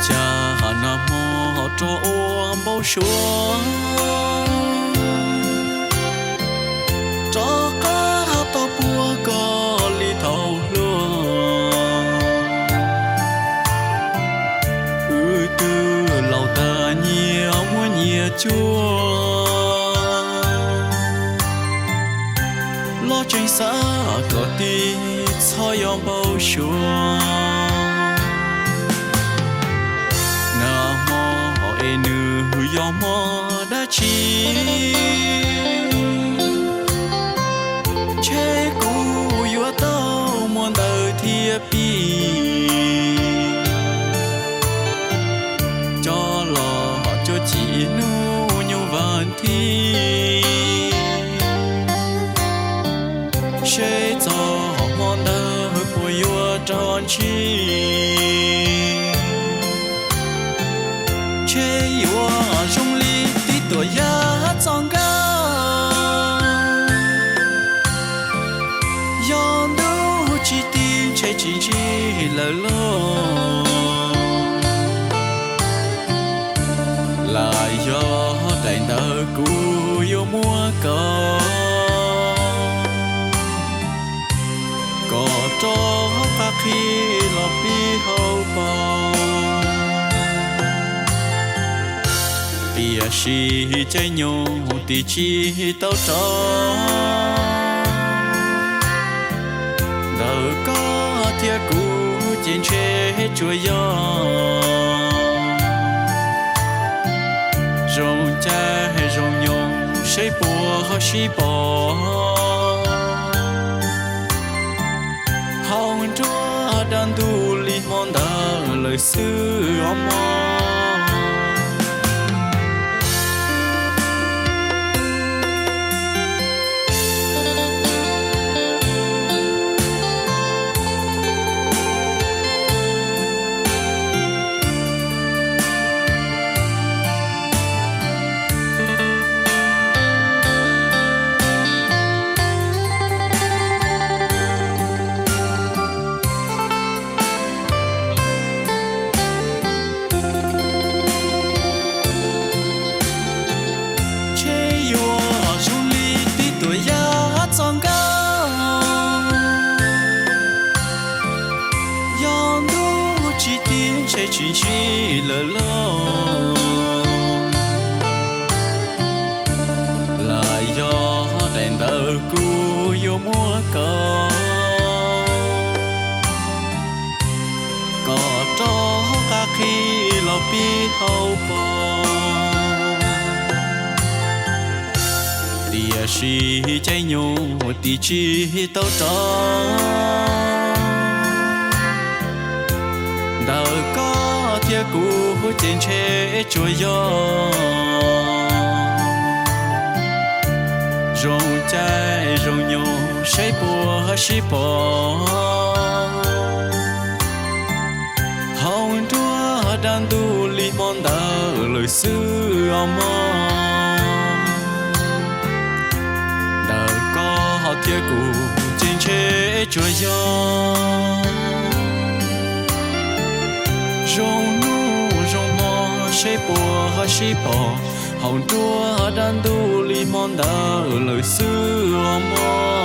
Cas nag hmo ho rov ua npau suav, rov qab tau puag koj li thaum hluas. Wb twb laus tag nyias muaj nyias cuab, los tseem xav kom tij txhob yog npau suav. Nag hmo es nws yog hmo dab tsi, ntshe kuv yuav tau muaj ntawv thiab pib, coj los cuab chim hnub nyoog vas thiv, seb txog hmo ntawd puas yuav raug ntsib. Ntshe yuav zoo li tib tuam yaj txoj nkawm, yog ntuj tsis tig ntshe tsis ntsib lawm lauj. Lam yog daim ntawv kuv yuav muab koj, kom rov qab qhib los pib hauv paus. Tiam sis caij nyoog tis tsis tau rov, ntawm koj thiab kuv ces ntshe tsuas yog zoo caij zoo nyoog seb puas ho sib pom, hauv nruab dab ntub li hmo ntawd lawm xwb os mog. Ntshe yuav zoo li tib tuam yaj txoj nkawm, yog ntuj tsis tig ntshe tsis ntsib lawm lauj. Lam yog daim ntawv kuv yuav muab koj, kom rov qab qhib los pib hauv paus. Tiam sis caij nyoog tis tsis tau rov, ntawm koj thiab kuv ces ntshe tsuas yog zoo caij zoo nyoog seb puas ho sib pom, hauv nruab dab ntub li hmo ntawd lawm xwb os mog. Ntawm koj thiab kuv ces ntshe tsuas yog zoo hnub zoo hmo seb puas ho sib pom, hauv nruab dab ntub li hmo ntawd lawm xwb os mog.